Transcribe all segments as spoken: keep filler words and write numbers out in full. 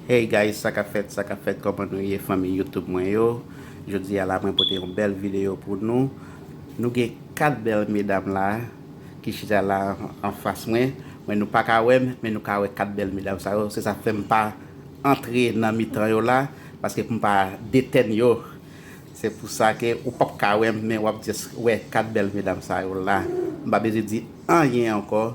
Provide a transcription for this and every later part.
Hey guys, sa k ap fèt, sa k ap fèt, kòman nou ye, fanmi YouTube mwen yo? Jodi a la, mwen pote yon bèl videyo pou nou. Nou gen kat bèl medam la ki chita la anfas mwen. Mwen, nou pa ka wè m, men nou ka wè kat bèl medam sa yo. Se sa k fè m pa antre nan mitan yo la, paske pou m pa detèn yo. Se pou sa ke ou p ap ka wè m, men w ap just wè kat bèl medam sa yo la. M pa bezwen di anyen ankò.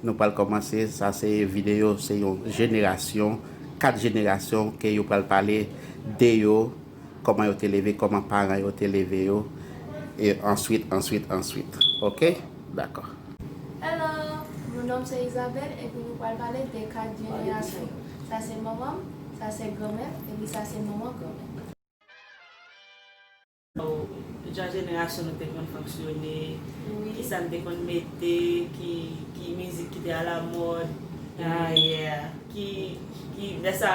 Nou pral kòmanse. Sa se videyo, se yon jenerasyon, kat jenerasyon ke yo pral pale de yo, kòman yo te leve, kòman paran yo te leve yo, e answit, answit, answit. Oke? Dakò. Hello, mon nom se Isabelle epi nou pral pale de kat jenerasyon. Sa se manman m, sa se granmè m, epi sa se manman granmè m. Jan jenerasyon nou te konn fonksyone, Wi. Kisa n te konn mete, ki, ki mizik ki te alamòd, Ah, yeah. ki, ki, lè sa,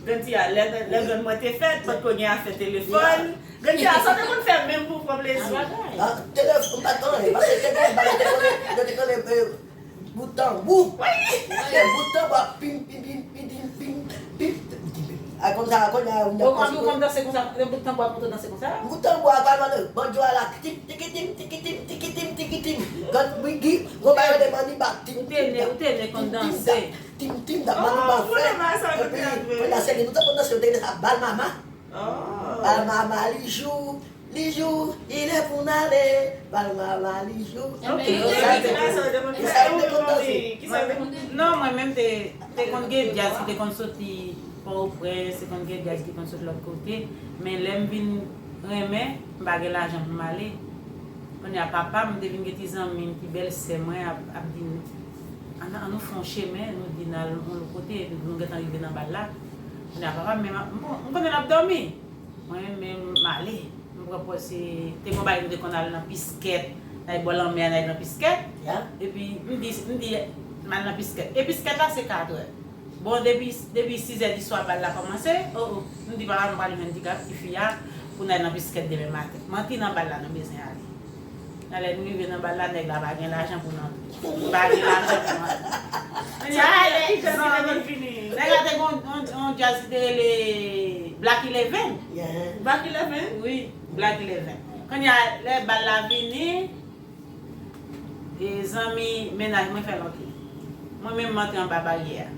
grandi a, lè, lè grann mwen te fèt, potko gen afè telefòn. Grandi a, sa te konn fè menm pou pran plezi. Ah, telefòn, m pa t konn anyen, paske te gen bagay, te konn, yo te konn leve bout tanbou. Te bout tanbou ap pim, pim, pim, pim, pim, pim, pim, pim, pim. A konn sa, a konn la, ou Ou konn, ou konn danse konsa, lè bout tanbou ap monte danse konsa? Bout tanbou a pral mande, banjo a la, kitim, tikitim, tikitim, tikitim, tikitim. Grann Bigi, gwo bagay de manibak, tim, Ou te ne, ou te ne konn danse. Tim, tim, da, manibak fè. Epi, konn la se li, nou te konn danse, yo te rele sa bal mama. Bal mama, li jou, li jou, il est pou n ale. Bal mama, li jou. Enben, Yo, yo sa te te konn konn, Kisa sa yo yo te te konn konn danse. Kisa yo te konn Non, mwen menm te, te konn gen djaz ki te konn soti Pòtoprens, te konn gen djaz ki konn soti lòt kote. Men lè m vin renmen, m pa gen lajan pou m ale. Kounye a papa m te vin gen ti zanmi m, ti bèlsè mwen ap, ap di m, ann, ann nou fè yon chemen, nou di n al yon lòt kote, epi nou gentan rive nan bal la. Kounye a papa m, men m, m konnen l ap dòmi. Mwen menm, m ale. M pran pòz se, te gon bagay nou te konn al nan piskèt, n al bò lanmè a, n al nan piskèt. Ya. Epi m di, m di, m al nan piskèt. E piskèt la se katrè. Bon, depi, depi sizè di swa bal la kòmanse, o, o, m di papa m pral jwenn ti gad ti fi a pou n al nan piskèt demen maten. Manti nan bal la nou bezwen ale. Nan lè nou rive nan bal la, nèg la pa gen lajan pou n antre. M pa gen lajan pou m antre. Sa ale, non, nèg la te gon, on, on djaz ki te rele Black Eleven. Yeah. Black Eleven? Wi, Black Eleven. Kounye a, lè bal la vini, e zanmi mennaj mwen fè l antre. Mwen menm, m antre anba baryè a.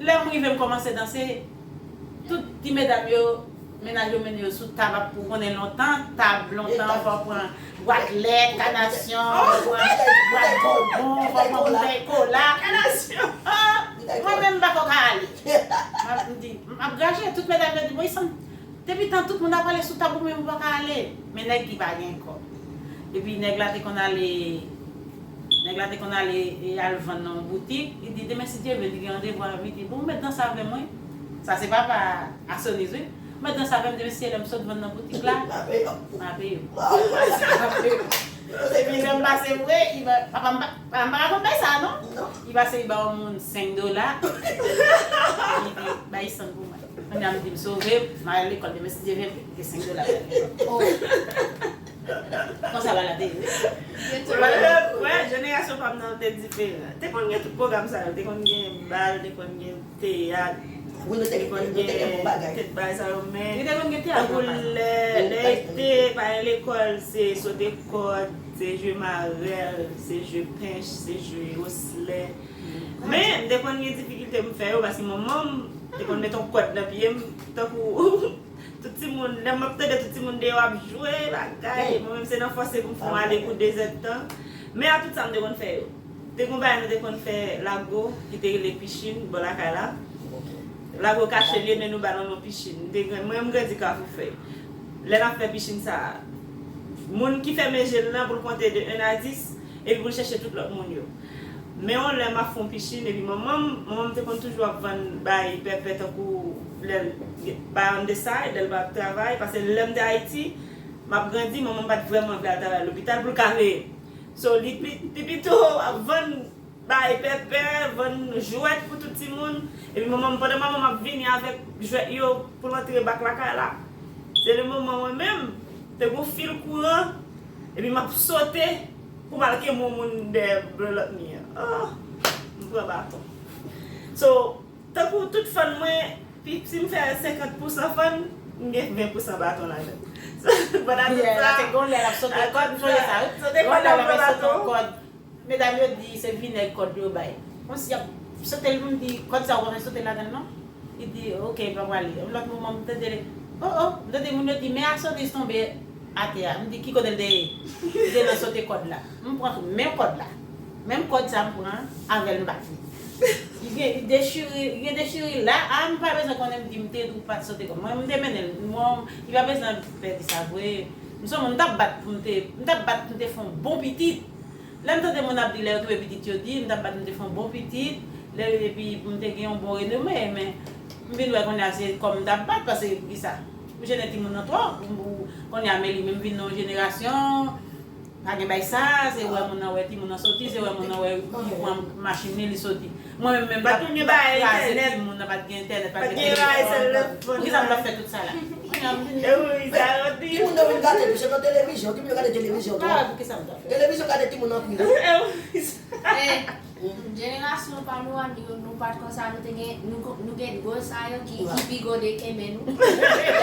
Lè m rive, m kòmanse danse, tout ti medam yo, mennaj yo mennen yo sou tab, ap, ou konnen lontan, tab lontan, fò w pran gwatlèt, kanasyon, fò w pran bwat bonbon, fò w pran boutèy kola. Kanasyon! Mwen menm, m pa ko ka ale. M ap, m di, m ap graje, tout medam yo di, bon, Isan, depi tan tout moun ap ale sou tab, ou menm ou pa ka ale. Men nèg ki pa gen kòb. Epi nèg la te konn ale, nèg la te konn ale e al vann nan yon boutik. Li di, demen si Dye vle, li gen randevou avè midi. Bon, ou mèt danse avè mwen. Sa se papa Asonis, wi. Ou mèt danse avè m demen si Dye lè m sot vann nan boutik la. M a peye w. M a peye w. Epi lè m pase vre, li ba, papa m pa, papa m pa ka konn bay sa, non. Li pase, li ba yon moun senk dola. Li di, bay san pou mwen. Kounye a m di m sove, m al lekòl demen si Dye vle, m gen senk dola. Konsa bagay la te ye. Wè, wè, jenerasyon pa m nan te diferan. Te konn gen tout pwogram sa yo, te konn gen bal, te konn gen teyat, te konn gen tèt bagay sa yo, men tankou lè, lè ete, pa gen lekòl, se sote kòd, se jwe marèl, se jwe pench, se jwe oslè. Men, m te konn gen difikilte pou m fè yo, paske manman m te konn met yon kòd nan pye m, tankou tout timoun, lè m ap tande tout timoun deyò ap jwe, bagay, mwen menm se nan fòse pou m fè yon ale pou de zèdtan. Men a tout sa m te konn fè yo. Te gon bagay nou te konn fè lago, ki te rele pichin, bò lakay la. Lago kache l ye, men nou ba l yon non pichin. M te gran-, mwen, m grandi Kafou Fèy. Lè n ap fè pichin sa a, moun ki fèmen je l lan pou l konte de en a dis, epi pou l chèche tout lòt moun yo. Men yon lè m ap fè yon pichin, epi manman m, manman m te konn toujou ap vann bay pèpè tankou lè l, bay on the side, lè l pa ap travay, paske lè m te Ayiti, m ap grandi, manman m pa t vrèman vle al travay lopital pou l ka veye m. So, li pi, li pito ap vann bay pèpè, vann jwèt pou tout timoun. Epi manman m, pandan manman m ap vini avèk jwèt yo pou l antre bak lakay la, se le moman mwen menm, te gon fil kouran, epi m ap sote pou m al kenbe yon moun dèyè bò lòt mi an. Oh, m pran baton. So, Tankou tout fan mwen, pi- si m fè senkant pousan fan, m gen ven pousan baton ladan. So, pandan tout Yeah, sa, se gon lè l ap sote kòd, m sonje sa, wi. Sote Gon kòd, lè l ap ap sote baton. Kòd. Medam yo di se vinèg kòd yo bay. Konsi y ap sote l, m di, kòd sa ou pa fè sote ladan l non? Li di, ok, pa prale. Yon lòt moman, m tande, oh, oh, m tande moun yo di, men Asonis tonbe atè a. M di, ki kote l te ye? Li te nan sote kòd la. M pran menm kòd la. Menm kòd sa m pran avè l m bat li. Li gen, li dechire, li gen dechire la. A, m pa bezwen konnen m di m te di w pa t sote kòd. Mwen, m te mennen l. Mwen, li pa bezwen pèdi sa vre. M se moun m t ap bat pou m te, m t ap bat pou m te fè yon bon pitit. Lè m tande moun ap di lè yo kenbe pitit yo di, m t ap bat m te fè yon bon pitit, lè epi pou m te gen yon bon renome, men m vin wè kounye a se kò m t ap bat, paske poukisa? M jennen timoun nan twòp, m pou kounye a men li menm vin nan yon jenerasyon, pa gen bay sa, se wè moun nan wè timoun nan soti, se wè moun nan wè li pran machin li, li soti. Mwen menm menm Pa t gen bay entènèt. Timoun nan pa t gen entènèt, pa Pa t t gen gen bay telefòn. telefòn. Poukisa m t ap fè tout sa la? Mwen menm E wi, sa yo di. Timoun nan vin gate, pise nan televizyon, ki pou yo gade televizyon tou. Ah, poukisa m t ap fè? Televizyon gade timoun nan kou. E wi, sa. Eh, jenerasyon pa nou an, nou, nou pa t konsa, nou te gen, nou, ko- nou gen gwo sa yo ki, ki pi gode kenbe nou.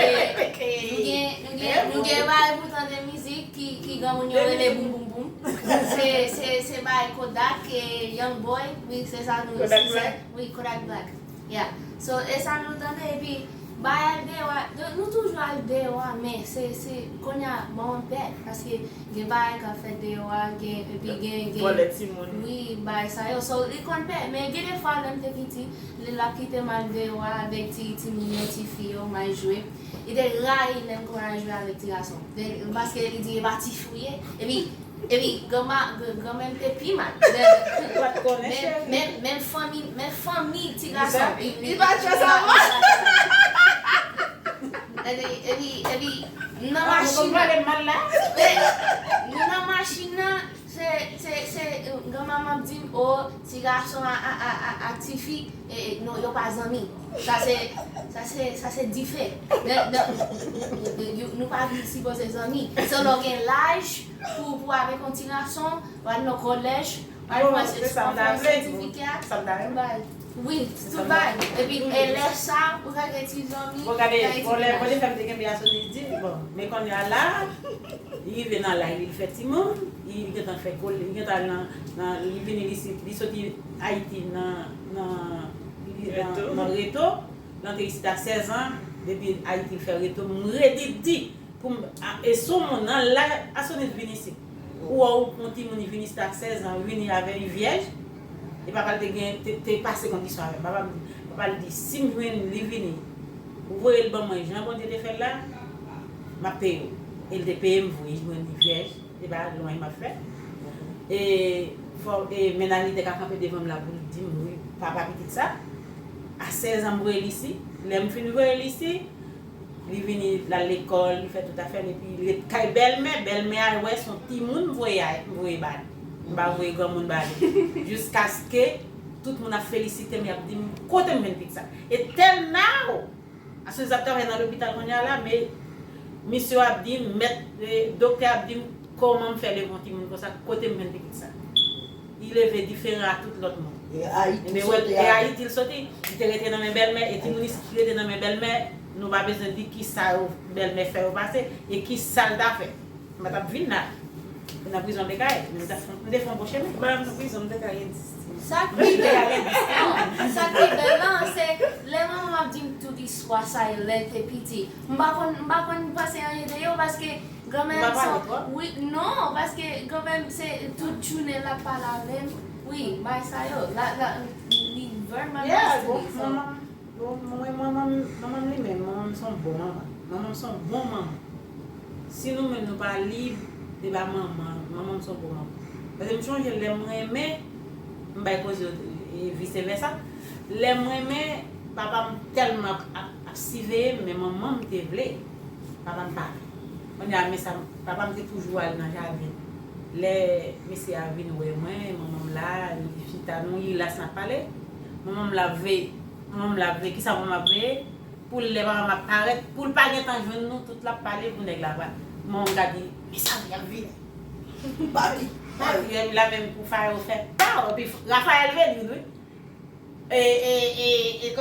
Eh, nou gen, nou gen, nou gen bagay pou tande mizik ki, ki granmoun yo rele boum boum boum. Se, se, se bagay Kodak, eh, Young Boy, wi, se sa nou, Kodak se, Black. Wi, Kodak Black. Yeah. So, e sa nou tande, epi, bay al deyò a, nou, nou toujou al deyò a, men se, se, kounye a, bon, m pè, paske gen bagay k ap fèt deyò a, gen, epi gen, gen, Vòlè timoun. Wi, bagay sa yo. So, li konn pè, men gen de fwa, lè m te piti, li l ap kite m al deyò a avèk ti, timoun yo, ti fi yo, m al jwe. Li te rayi lè m konn al jwe avèk ti gason. Paske li di, e pa ti fi w ye. Epi, epi, granma, gr- granmè m te pi mal. Ou pa t konnen, Men, cheri. men, men fanmi, men fanmi ti gason. Li Li pa t fè sa, Epi, epi, epi, nan Ah, ou machin konn pale m mal la? Eh, nou nan machin nan, se, se, se, granma m ap di m, o, ti gason a, a, a, a, a ti fi, eh, non, yo pa zanmi. Sa se, sa se, sa se dife. Nan, nan, yo- nou pa sipoze zanmi. Se lè w gen laj pou, pou avèk yon ti gason, w al nan kolèj, w al Bon, pran se sa m ta pran vle. sètifika. Sa m ta vle. Bay. Wi, tout bay. Epi, e lè sa, ou ka gen ti zanmi. Bon, gade, ka gen ti bon, lè, bon, menaj. Lè fè m te kenbe Asonis di, bon, men kounye a la, li rive nan laj, li fè timoun, li gentan fè kol, li gentan al nan, nan, li vini isit, li soti Ayiti nan, nan, li nan, Reto. Nan Reto, l antre isit a sèz an, depi Ayiti l fè Reto, m redi di, pou m, a- e sou moun nan, lè Asonis vin isit, ou wè ou pran timoun, li vin isit a sèz an, vini avè li vyèj, e papa l te gen, te, te pase kondisyon avè m. Papa m, papa l di, si m jwenn li vini, ou voye l ban mwen, jan Bondye te fè l la, m ap peye w. E l te peye m voye, jwenn li vyèj, e pa lwen m ap fè. E fò, e mennaj li te ka kanpe devan m la pou l di m, wi, papa pitit sa. A sèz an, m voye l isit. Lè m fin voye l isit, li vini, l al lekòl, li fè tout afè l, epi li ret kay bèlmè, bèlmè a wè se yon timoun m voye a, m voye ba li. M pa voye granmoun ba li. Jiskaske tout moun ap felisite m, y ap di m, kote m jwenn pitit sa? E tèl now, Asonis ap travay nan lopital kounye a la, men misye ap di m, mèt, e, doktè ap di m, kòman m fè leve yon timoun konsa, kote m jwenn pitit sa? Li leve diferan a tout lòt moun. E Ayiti Ebyen, sote e a. Ayiti l soti, li te rete nan men bèlmè, e timoun isit ki rete nan men bèlmè, nou pa bezwen di ki sa yo bèlmè fè yo pase, e ki sa l ta fè. M pa t ap vin la. Nan prizon m te ka ye, men m te fè yon bon chemen. Mwen nan prizon, m te ka gen dis. Sa k pi bèl, non, sa k pi bèl lan, se lè manman m ap di m tout istwa sa yo lè l te piti. M pa konn, m pa konn panse anyen de yo, paske granmè m se, wi, non, paske granmè m se tout jounen l ap pale avè m. Wi, bay sa yo. La, la, li very much Yeah, to bon, me, so. Manman, bon, mwen, manman, manman m li menm, manman m se yon bon manman. Manman m se yon bon manman. Si nou menm nou pa lib, se pa manman, manman m se yon bon manman. Paske m chonje lè m renmen, m bay koze yo, e vise vèsa. Lè m renmen, papa m tèlman ap, ap, ap siveye m, men manman m te vle. Papa m pa vle. Kounye a, men sa, papa m te toujou al nan jaden. Lè mesye a vin wè mwen, manman m la, li chita, nou rilas n ap pale. Manman m la veye, manman m la veye, kisa manman m ap veye? Pou lè papa m ap parèt, pou l pa gentan jwenn nou, tout l ap pale pou nèg la pa. Manman m ka di, men sa y ap vini. Papi. Papi, la menm pou Fayou fè pa, epi Rafael vini, wi. E, e, e, e,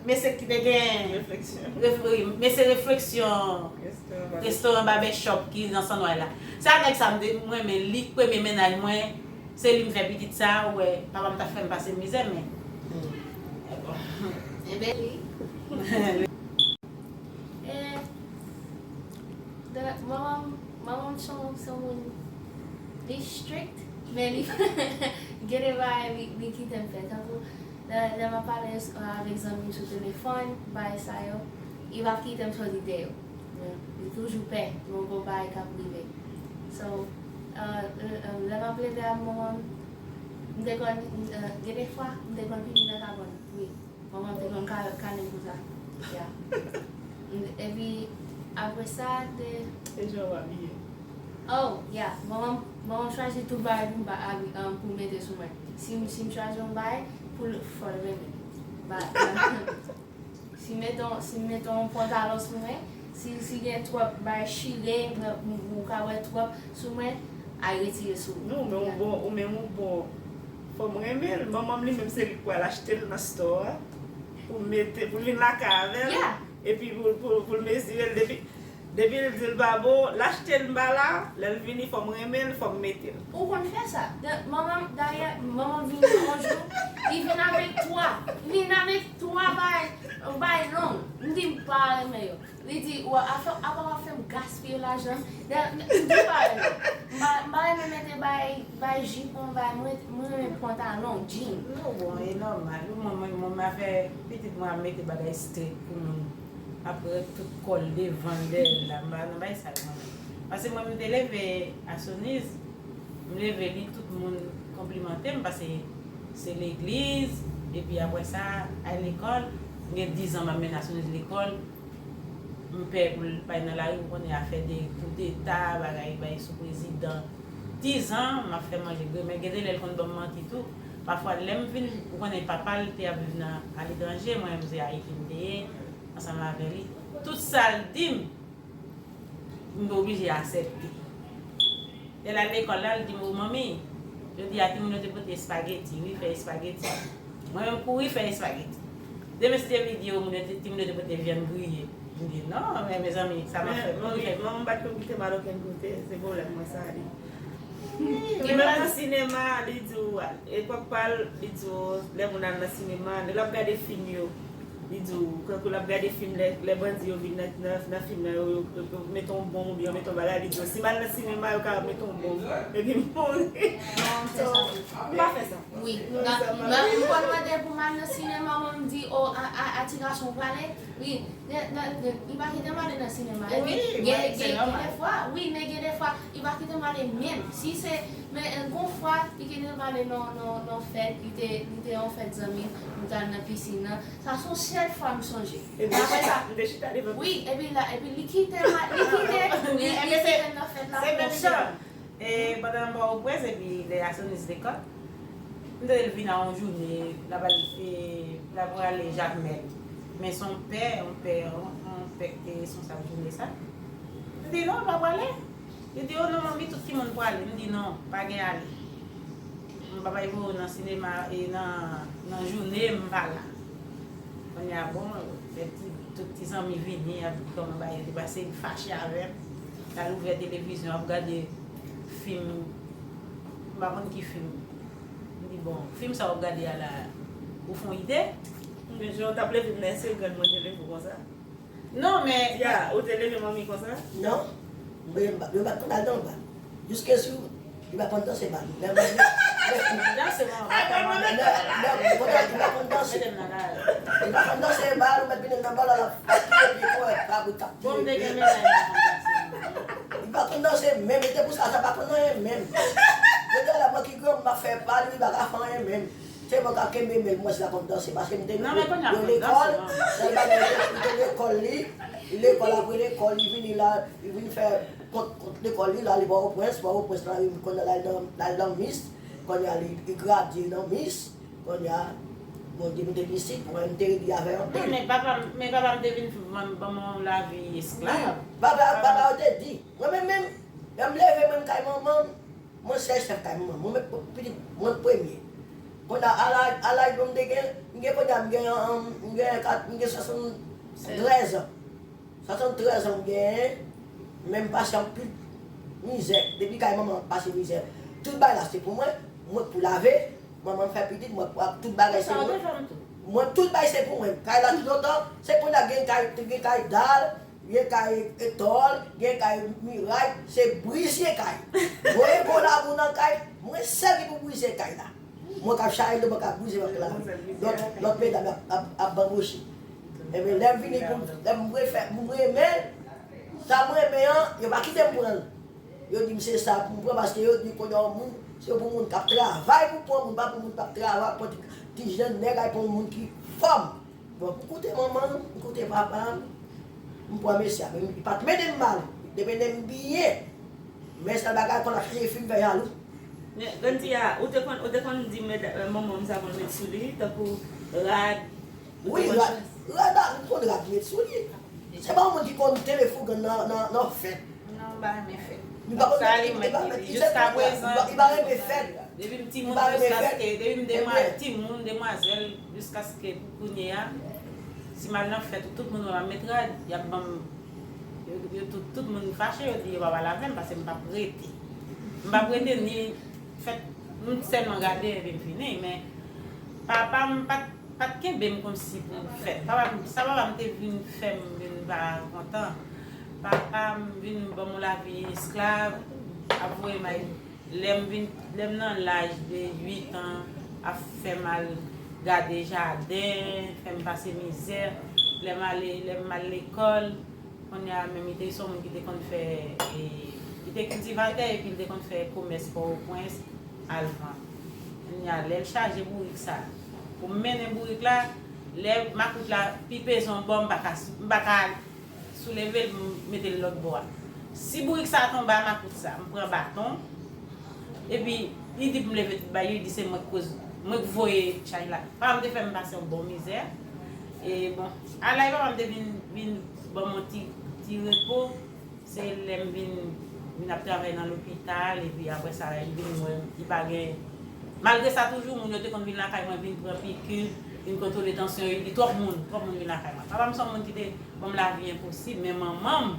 Mesye ki te gen Refleksyon. ref- wi, mesye refleksyon Restoran ba- restoran barbershop ki nan Sannway la. Sa nèg sa m te- m renmen li, premye mennaj mwen, se li m fè pitit sa, ou wè, papa m ta fè m pase mizè, men. Ebyen li. E, de- manman manman m se yon- se yon moun li strict, men li gen de bagay li, li kite m fè. Tankou lè, lè m ap pale avèk zanmi m sou telefòn, bagay sa yo, li p ap kite m soti de yo. Li toujou pè yon gwo bagay k ap rive. So, uh, lè m ap leve ak manman m, m te konn, uh, gen de fwa, m te konn pini nan kabann. Wi. Manman m te konn kale m konsa. Yeah. Epi, apre sa, te. E jan w abiye. Oh, yeah. Manman m chwazi tout bagay pou m pa abi, um, pou mete sou mwen. Si m, si m chwazi yon bagay, pou l fò l renmen. Ba, si m mete yon, si m mete yon pantalon sou mwen, si, si gen twòp bagay chire, mwen, m- ou ka wè twòp sou mwen, al retire sou ou. Non, men ou bon, ou men ou bon. Fò m renmen l. Manman m li menm se li k pral achte l nan store a. Pou mete, pou l vin lakay avè l. Yeah. Epi pou, pou, pou l mezire l depi, depi l di l pa bon, l achte l m pa la, lè l vini fò m renmen l, fò m mete l. Ou konn fè sa. Da- Manman, dayè, manman vini yon jou, li vin avèk twa, li vin avèk twa bay, bay long. M di m pa renmen yo. Li di, ou apa w ap fè m gaspiye lajan. M di m pa renmen. M pa, m pa renmen mete bay, bay jipon, bay, mwen, mwen renmen pantalon, jean. Non, bon, e nòmal. Ou mwen, mwen, mwen, m a fè pitit mwen ap mete bagay strik pou moun. Apre tout kò l devan l dèyè l la, m pa nan bay sa yo mwen menm. Paske mwen m te leve a Soniz, m leve li tout moun konplimante m paske se legliz, epi apre sa al lekòl, m gen dizan m ap mennen a Soniz lekòl, m pè pou l pa al nan lari, ou konnen afè de koudeta, bagay bay sou prezidan. Dizan m ap fè manje grenmèl, gen de lè l konn ban m manti tou. Pafwa lè m vin, ou konnen papa l te ap viv nan aletranje, mwen menm se Ayiti m te ye. Ansanm avè li. Tout sa l di m, m te oblije aksepte. Lè l al lekòl la, l di m, o manmi, jodi a timoun yo te pote espageti, wi, fè espageti. Mwen menm kouri fè espageti. Demen si te vini di yo, moun yo te- timoun yo te pote vyann griye. M di non, men mezanmi, sa m ap fè, kouri fè. Manman m pa t konn kite m al okenn kote, se pwoblèm mwen sa li. Li menm nan sinema, li di w, epòk pa l, li di w, lè moun al nan sinema, lè l ap gade fim yo, li di w, kankou l ap gade fim, lè, lè bandi yo vin nan, nan, nan fim nan, yo, yo, yo, yo mete yon bonm oubyen yo mete yon bagay, li di w, si m al nan sinema, yo ka mete yon bonm, epi m mouri. Non, m fè sa tou. M pa fè sa. Wi. M konn mande pou m al nan sinema, mwen m di, o, a, a, a ti gason prale. Wi. Li pa kite m ale nan sinema. Epi, gen, gen, gen de fwa, wi, men gen de fwa, li pa kite m ale menm. Si se, men, gen yon fwa, li kite m ale nan, nan, nan fèt, li te, li te yon fèt zanmi, nou t al nan pisin nan. Sa se yon sèl fwa m sonje. Apre sa, wi, epi la, epi li kite m, li kite, li, li kite m nan fèt la pou yon sèl. E pandan m pa Oprens, epi lè a Soniz lekòl, m tande l vin a yon jounen, l ap al, e, l ap prale Jakmèl. Men se yon pè, yon pè, yon, yon pè ki te responsab jounen sa. M di non, l pa prale. Li di, o non, manmi, tout timoun prale. M di non, pa gen ale. M pa bay voye w nan sinema, e nan, nan jounen, m pa la. Kounye a, bon, lè ti, tout ti zanmi vini, y ap di kòman bagay yo te pase, li fache avè m. L al ouvè televizyon, ap gade fim, m pa konn ki fim. M di, bon, fim sa w ap gade a la, ou fè yon ide? Men jan w t ap leve m nan, èske grann mwen te leve w konsa? Non, men. Ya, ou te leve manmi konsa? Non. Mwen, mwen pa t konn al nan bal. Jiskesi li pa konn danse bal. Lè mwen. Danse, non, pa konn. Lè, lè, mwen, li pa konn danse. Mete m nan kay. Li pa konn danse bal, ou mèt vin nan bal, la, la, la, Bon, m te gen mennaj mwen konn danse. Li pa konn danse menm, e te pou sa, sa pa konn anyen menm. Mwen te la, mwen ki granmoun, m ap fè pa li, li pa ka fè anyen menm. Se mwen k ap kenbe men l, mwen si l ap konn danse, paske m te yo lekòl, lè l pa gen, li te lekòl li, lekòl apre lekòl, li vini la, li vin fè kont, kont lekòl li la, li Pòtoprens, Pòtoprens la, li konn al nan, al nan mis, kounye a li, li gradye nan mis, kounye a, Bondye mete l isit, mwen m te rete avè l anpil. Men papa m, men papa m te vin ban m, ban m yon lavi esklav. Papa, papa yo te di, mwen menm, menm, lè m leve, mwen m kay manman m, mwen sèl chèf kay manman m, mwen menm, pitit, mwen premye. Kounye a, a laj, a laj mwen m te gen, m gen kounye a, m gen, um, m gen kat, m gen swasanntrèz an. Swasanntrèz an m genyen, men m pase anpil mizè. Depi kay manman m ap pase mizè. Tout bagay la se pou mwen, mwen k pou lave, manman m fè pitit, mwen k pou ap tout bagay se mwen. Mwen tout bagay se pou mwen. Kay la tout lontan, se kounye a gen kay, gen kay dal, gen kay etòl, gen kay miray, se brize kay. Voye gwo labou nan kay, mwen sèl ki pou brize kay la. Mwen k ap chache do, mwen k ap brize, mwen k ap lave. Lòt, lòt medam ap, ap, ap banboche. Ebyen, lè m vini pou, lè m refè, m renmen, sa m renmen an, yo pa kite m pran l. Yo di m se sa pou m pran, paske yo di kounye a yon moun, se pou moun k ap travay pou pran moun, pa pou moun k ap travay, pou ti, ti jèn nèg ay pou moun ki fòm. Bon, m koute manman m, m koute papa m, m pran mesye a, men li pa t mennen m mal, li te mennen m byen. Men sèl bagay, konn ap chanje fi m fè jalou. Men, Grann Ti a, ou te konn, ou te konn di meda-, eh, manman m sa pou l met sou li, tankou rad, ou te konn chwazi. Wi, rad, rad a, m konn rad met sou li. Se pa yon moun ki konn tele fougan nan, nan, nan fèt. Non, m pa renmen fèt. Li pa konn sa, li, li pa, li, li, jiskaprezan, li pa, li pa renmen fèt. Depi m timoun, jiskaske, depi m demwa-, timoun, demwazèl, jiskaske kounye a, si m al nan fèt, tout moun wè m ap met rad, y ap ban m, yo, yo tout, tout moun fache, yo di yo pa pale avè m, paske m p ap rete. M p ap rete ni fèt, m sèlman gade epi m fini, men papa m pa t pa t kenbe m kòmsi pou fèt. Papa m, sa papa m te vin fè m vin pa kontan. Papa m vin ban m yon lavi esklav, ap voye m al, lè m vin, lè m nan laj de uit an, ap fè m al gade jaden, fè m pase mizè. Lè m ale, lè m al lekòl, kounye a menm, li te se yon moun ki te konn fè, e, li te kiltivatè epi li te konn fè komès Pòtoprens al vann. Kounye a, lè l chaje bourik sa pou m mennen bourik la, lè makout la pi peze yon bò, m pa ka, m pa ka souleve l, m mete l lòt bò a. Si bourik sa tonbe a makout sa, m pran baton, epi li di pou m leve tout bagay yo, li di se mwen k koz, mwen k voye chaj la. Papa m te fè m pase yon bon mizè. E bon, a laj papa m te vin, vin ban m yon ti, ti repo. Se lè m vin, vin ap travay nan lopital, epi apre sa, li vin wè m, li pa gen. Malgre sa, toujou, moun yo te konn vin lakay mwen, vin pran piki, vin kontwole tansyon yo, li twòp moun, twòp moun vin lakay mwen. Papa m se yon moun ki te ban m lavi enposib, men manman m,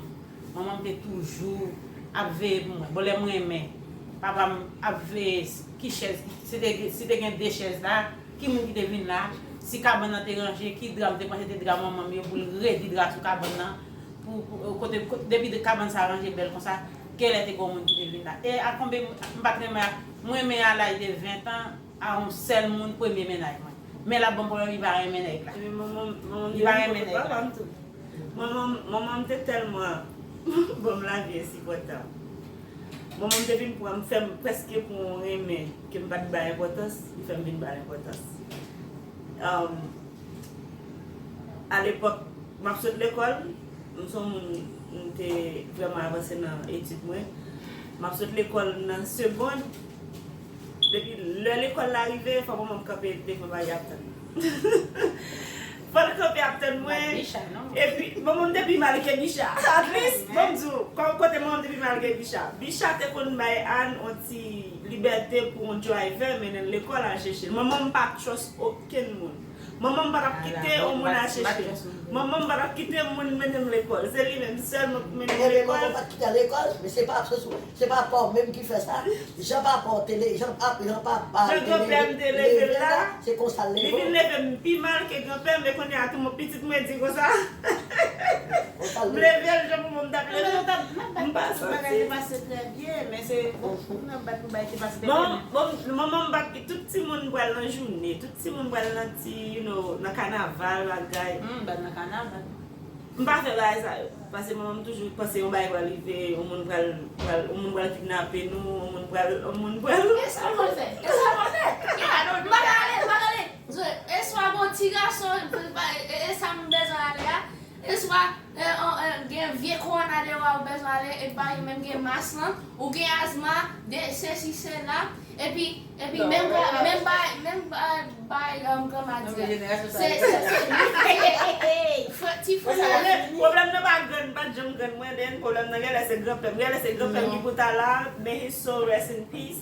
manman m te toujou ap veye pou mwen. Bon, lè m renmen, papa m ap veye s-, ki chèz, si te, si te gen de chèz la, ki moun ki te vin la, si kabann nan te ranje, ki dra m te pran, se te dra manman m yo pou l redi dra sou kabann nan, pou, pou, kote, kote, depi de kabann sa ranje bèl konsa, genlè te gen yon moun ki te vin la. E a konbe m, m pa t renmen, m renmen a laj de ven an, a yon sèl moun, premye mennaj mwen. Men l ap ban m pwoblèm, li pa renmen nèg la. Li pa renmen nèg la. Manman m, manman m te tèlman ban m lavi ensipòtab. Manman m te vin pran m, fè m prèske pran yon renmen ke m pa t bay enpòtans, li fè m vin ba l enpòtans. Um, alepòk, m ap sot lekòl, m se yon moun, m te vrèman avanse nan etid mwen. M ap sot lekòl nan segonn, depi lè lekòl la rive, fò manman m kanpe devan bagay ap tann. Fò l kanpe ap tann mwen. Epi, manman m te pi mal ke Bicha. At least, bon, m di w, kòm kote manman m te pi mal ke Bicha. Bicha te konn bay Ann yon ti libète pou yon driver mennen l lekòl al chèche l. Manman m pa trust okenn moun. Manman m pa t ap kite yon moun al chèche l. Manman m pa t ap kite moun mennen m lekòl. Se li menm sèlman k mennen m lekòl. Manman pa t kite l lekòl, men se pa, se pa pa w menm ki fè sa. Jan papa w te le-, jan pap-, jan papa w te leve, leve l la, se konsa l leve w. Li vin leve m pi mal ke granpè m, e kounye a tou pitit mwen di konsa. M leve l jan pou mwen m t ap leve l. M pa santi. Bagay te pase trè byen, men se, bon, nan bat pou bagay te pase trè byen. Bon, bon, manman m bat ki tout timoun pral nan jounen, tout timoun pral nan ti, you know, nan kanaval, bagay. Hmm, bat nan kanaval. M pa fè bagay sa yo. Paske manman m toujou panse yon bagay pral rive, yon moun pral, pral, yon moun pral kidnape nou, yon moun pral, yon moun pral. E sa w konn fè? E sa w konn fè? M pa ka ale, m pa ka ale. E swa gon ti gason, e, e, e sa m bezwen ale a. E swa, e, e, gen vye kowòna deyò a ou bezwen ale, e pa menm gen mas lan, ou gen azma, de sesi, sela. Epi, epi menm ba-, menm bay, menm bay, bay, um, kòman di a? Se, se, se, frè, ti frè. Pwoblèm nan pa grann, pa t janm grann mwen, then pwoblèm nan genlè se granpè m. Genlè se granpè m ki pou ta la, may his soul rest in peace.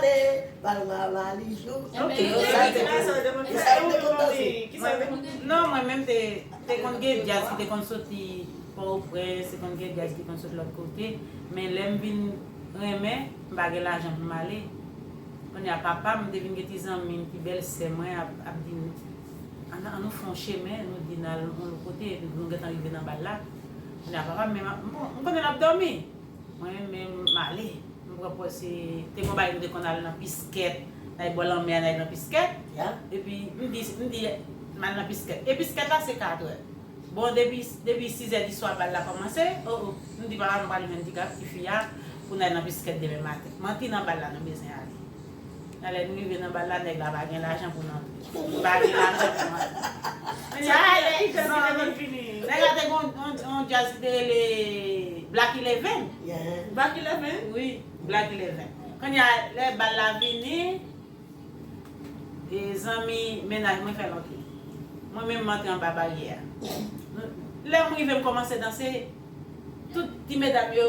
ale, bal la, bal li jou. Ok, sa te konn, sa te konn danse. Non, mwen menm te, te konn gen djaz ki te konn soti Pòtoprens, te konn gen djaz ki konn soti lòt kote. Men lè m vin renmen, m pa gen lajan pou m ale. Kounye a papa m te vin gen ti zanmi m, ti bèlsè mwen ap, ap di m, ann, ann nou fè yon chemen, nou di n al yon lòt kote, epi nou gentan rive nan bal la. Kounye a papa m menm, bon, m konnen l ap dòmi. Mwen menm, m ale. M pran pòz se, te gon bagay nou te konn al nan Piskèt, n al bò lanmè a, n al nan Piskèt. Epi m di, m di, m al nan Piskèt. E Piskèt la se katrè. Bon, depi, depi sizè di swa bal la kòmanse, o, o, m di papa m pral jwenn ti gad, ti fi a, pou n al nan Piskèt demen maten. Manti nan bal la, nou bezwen ale. Nan lè n rive nan bal la, nèg la pa gen lajan pou n antre. Pa gen lajan pou n antre. Sa ale, nèg la te gon yon, yon djaz ki te rele Black Eleven. Black Eleven? Wi, Black Eleven. Kounye a, lè bal la vini, e zanmi mennaj mwen fè l antre. Mwen menm, m antre anba baryè a. Lè m rive, m kòmanse danse, tout ti medam yo,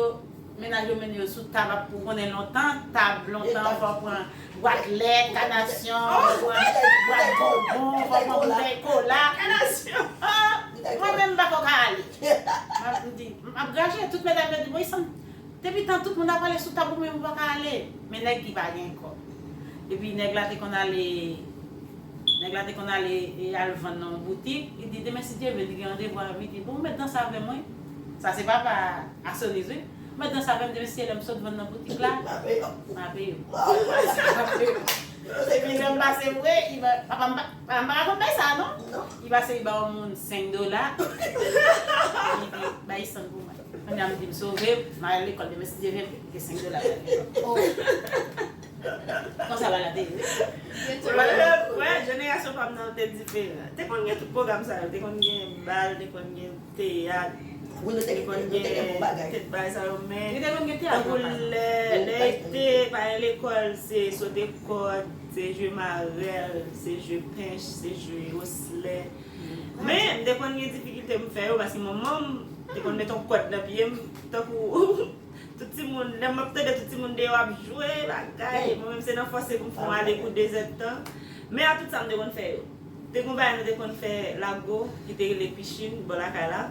mennaj yo mennen yo sou tab, ap, ou konnen lontan, tab lontan, fò w pran bwat lèt, kanasyon, fò w pran bwat bonbon, fò w pran boutèy kola. Kanasyon! Mwen menm, m pa ko ka ale. M ap, m di, m ap graje, tout medam yo di, bon, Isann, depi tan tout moun ap pale sou tab, ou menm ou pa ka ale. Men nèg ki pa gen kòb. Epi nèg la te konn ale, nèg la te konn ale, e, al vann nan yon boutik. Li di, demen si Dye vle, li gen randevou a midi. Bon, ou mèt danse avè mwen. Sa se papa Asoniz, wi. Ou mèt danse avè m demen si Dye, lè m sot vann nan boutik la, m a peye w. M a peye w. Epi lè m pase vre, li ba, papa m pa, papa m pa rakonte bay sa, non. Li pase, li ba yon moun senk dola. Li di, bay Isann pou mwen. Kounye a m di m sove, m al lekòl demen si Dye vle, m gen senk dola. Oh. Konsa bagay la te ye. Wè, jenerasyon pa m nan te diferan. Te konn gen tout pwogram sa yo. Te konn gen bal, te konn gen teyat, te konn gen tout bagay sa yo. Men tankou lè, lè te pa gen lekòl, se sote kòd, se jwe marèl, se jwe pench, se jwe oslè. Men m te konn gen difikilte m fè yo paske manman m te konn met yon kòd nan pye m tankou tout timoun, lè m ap tande tout timoun deyò ap jwe bagay, mwen menm se nan fòse pou m fè yon ale pou de zèdtan. Men a tout sa m te konn fè yo. Te gon bagay nou te konn fè lago ki te rele pichin bò lakay la.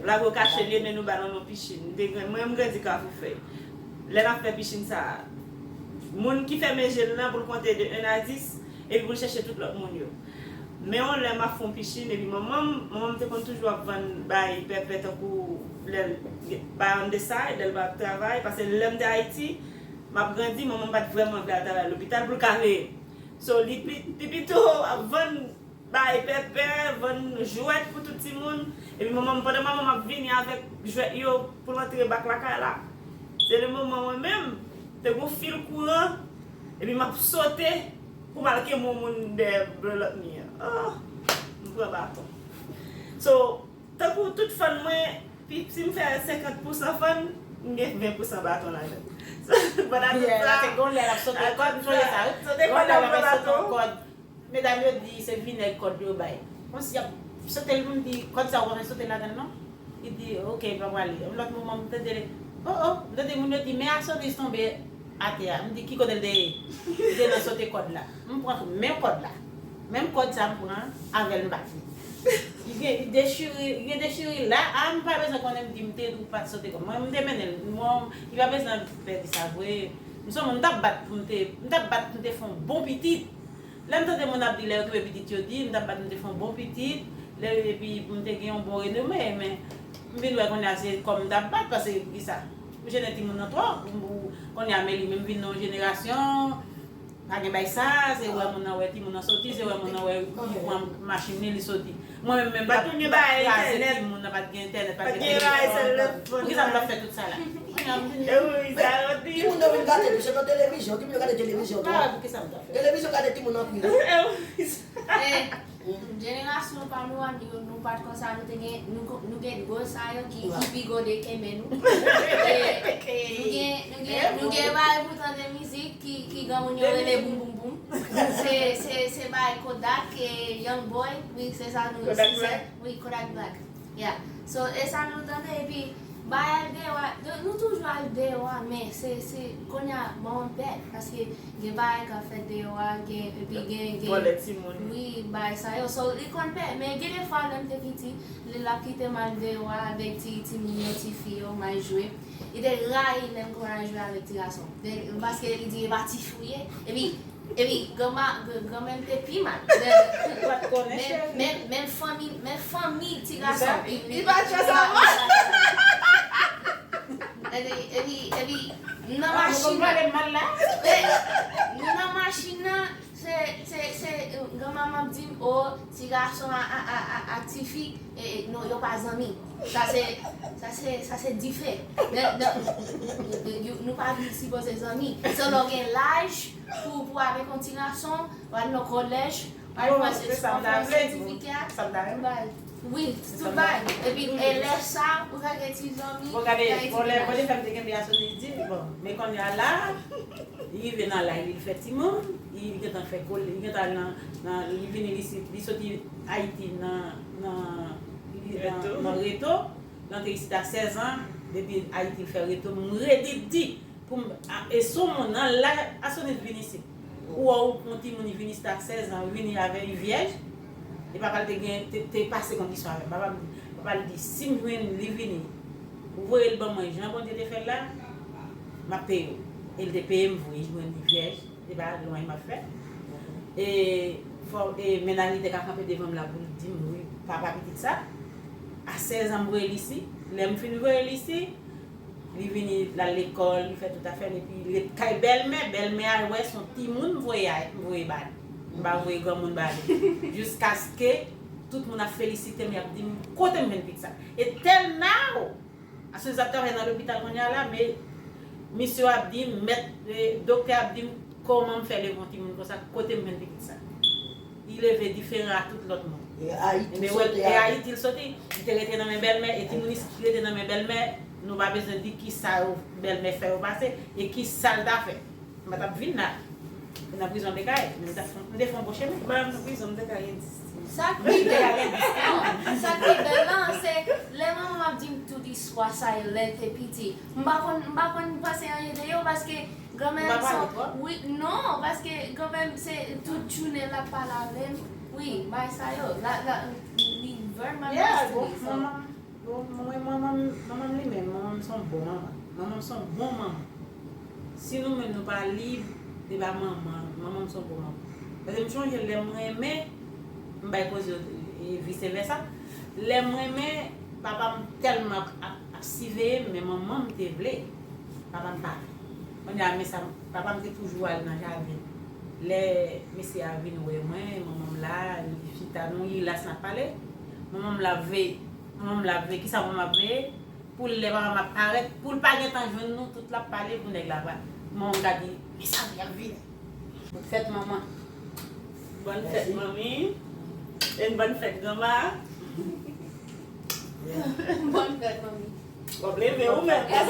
Lago kache li men nou ba l yon non pichin. M te gran- mwen m grandi Kafou Fèy. Lè n ap fè pichin sa a, moun ki fèmen je l nan pou l konte de en a dis epi pou l chèche tout lòt moun yo. Men yon lè m ap fè yon pichin epi manman m, manman m te konn toujou ap vann bay pèpè tankou lè l pa on the side, lè l pa ap travay, paske lè m te Ayiti, m ap grandi, manman m pa t vrèman vle al travay lopital pou l ka veye. So, li pi- li pito ap vann bay pèpè, vann jwèt pou tout timoun. Epi manman m, pandan manman m ap vini avèk jwèt yo pou l antre bak lakay la, se le moman mwen menm, te gon fil kouran, epi m ap sote pou m al kenbe yon moun dèyè bò lòt mi an. Oh, m pran baton. So, tankou tout fan mwen, pi- si m fè senkant pousan fan, m gen ven pousan baton ladan. So, pandan tout sa, gon lè l ap sote kòd, m sonje sa, wi. Gon lè l ap sote yon kòd. Medam yo di se vinèg kòd yo bay. Kòmsi y ap sote l, m di, kòd sa ou pa konn sote ladan l non? Li di, oke, pa prale. Yon lòt moman, m tande, o, o, m tande moun yo di, men Asonis tonbe atè a. M di, ki kote l te ye? Li te nan sote kòd la. M pran men kòd la. Menm kòd sa m pran, avè l m bat li. Li gen dechiri, li gen dechiri la, a, m pa bezwen konnen m di m te ou pa t sote kòd. Mwen, m te mennen l. Mwen, li pa bezwen pèdi sa vre. M se yon moun, m t ap bat pou m te, m t ap bat pou m te fè yon bon pitit. Lè m tande moun ap di lè yo kenbe pitit yo di, m t ap bat m te fè yon bon pitit, lè epi m te gen yon bon renome, men m vin wè kounye a se kòm m t ap bat, paske kisa? M jennen timoun nan twòp, m- kounye a Meli menm vin nan yon jenerasyon, pa gen bay sa, se wè moun nan wè timoun nan soti, se wè moun nan wè li pran machin li, li soti. Mwen menm, menm m t ap kraze timoun nan, pa t gen entènèt, pa t gen telefòn. Poukisa m t ap fè tout sa la? Kounye a m vin. Timoun yo vin gate, se nan televizyon, timoun yo gade televizyon twòp. Televizyon gade timoun anpil wi. Jenerasyon pa nou an, nou, nou pa t konsa, nou te gen, nou, nou gen gwo sa yo ki, ki pi gode kenbe nou. E, nou gen, nou gen, nou gen bagay pou tande mizik ki, ki granmoun yo rele boum boum boum. Se, se, se bagay Kodak, e, Young Boy, wi, se sa nou, se, wi, Kodak Black. Yeah. So, e sa nou tande, epi, bay al deyò a, nou, nou toujou al deyò a, men se, se, kounye a, manman m pè, paske gen bagay k ap fèt deyò a, gen, epi gen, gen, wi, bagay sa yo. So, li konn pè, men gen de fwa, lè m te piti, li, l ap kite m al deyò a avèk ti, timoun yo, tifi yo, m al jwe. Li te rayi lè m konn al jwe avèk ti gason. Paske li di, e pa tifi w ye. Epi, Epi, granma, granmè m te pi mal. Men, men, men fanmi, men fanmi ti gason. Li pa t fè sa ankò. Epi, epi, epi, m nan machin nan. M nan machin nan, se, se, se, granma m ap di m, o, ti gason a, a, a, a, ak tifi, e, e, non, yo pa zanmi. Sa se, sa se, sa se dife. Nou pa sipoze zanmi. Se lè w gen laj, pou, pou avèk yon ti gason, w al nan kolèj, w al pran, w al pran sètifika. Wi, tout bagay. Epi, e lè sa, ou ka gen ti zanmi. Bon, gade, bon, lè, bon, lè fè m te kenbe Asonis di, bon, men kounye a la, li rive nan laj li, li fè timoun, li gentan fè kol, li gentan al nan, nan, li vini isit, li soti Ayiti nan, nan, li nan, nan reto, li antre isit a sèz an, depi Ayiti li fè reto, m redi di, Pou m, a, e sou moun nan, lè Asonis vin isit. Ou wè ou pran timoun, li vin isit a sèz an, vini avè li vyèj. E papa l te gen, te, te pase kondisyon avè m. Papa m di, papa l di, si m jwenn li vini, ou voye l ban mwen, jan Bondye te fè l la, m ap peye w. E l te peye m voye jwenn li vyèj. E pa lwen m ap fè. E fò, e mennaj li te ka kanpe devan m la pou l di m, wi, papa pitit sa. A sèz an, m voye l isit. Lè m fin voye l isit, Li vini, l al lekòl, li fè tout afè l, epi li ret kay bèlmè, bèlmè a wè se yon timoun m voye a, m voye ba li. M pa voye granmoun ba li. Jiskaske tout moun ap felisite m, y ap di m, kote m jwenn pitit sa? E till now, Asonis ap travay nan lopital kounye a la, men Misye ap di m, mèt, eh, doktè ap di m, kòman m fè leve yon timoun konsa, kote m jwenn pitit sa? Li leve diferan a tout lòt moun. E Ayiti Ebyen, sote e Ayiti l soti, li te rete nan men bèlmè, e timoun isit ki rete nan men bèlmè, nou pa bezwen di kisa yo bèlmè fè yo pase, e kisa l ta fè. M pa t ap vin la. Nan prizon m te ka ye, men m t ap fè, m te fè yon bon chemen. Menm nan prizon m te ka ye. Sa k pi bèl, non, sa k pi bèl lan, se lè manman m ap di m tout istwa sa yo lè l te piti. M pa konn, m pa konn panse anyen de yo paske granmè m se, wi, non, paske granmè m se tout jounen l ap pale avè m. Wi, bay sa yo. La, la, li very much Yeah, nice to bon, me, so. Manman, bon, mwen, manman m, manman m li menm, manman m se yon bon manman. Manman m se yon bon manman. Si nou menm nou pa lib, se pa manman, manman m se yon bon manman. Paske m chonje lè m renmen, m bay koze yo, e vise vèsa. Lè m renmen, papa m tèlman ap, ap, ap siveye m, men manman m te vle. Papa m pa vle. Kounye a, men sa, papa m te toujou al nan jaden. Lè mesye a vin wè mwen, manman m la, nou te chita, nou rilas n ap pale. Manman m la veye, manman m la veye, kisa manman m ap veye? Pou l lè papa m ap parèt, pou l pa gentan jwenn nou, tout l ap pale pou nèg la pa. Manman m ka di, men sa vre ap vini. Bòn fèt manman. Bòn fèt manmi. E bòn fèt granma. Bòn fèt manmi. W ap leve ou menm. Bòn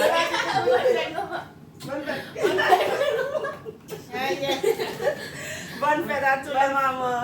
fèt granma. Bòn fèt. Bòn fèt a tout lè manman.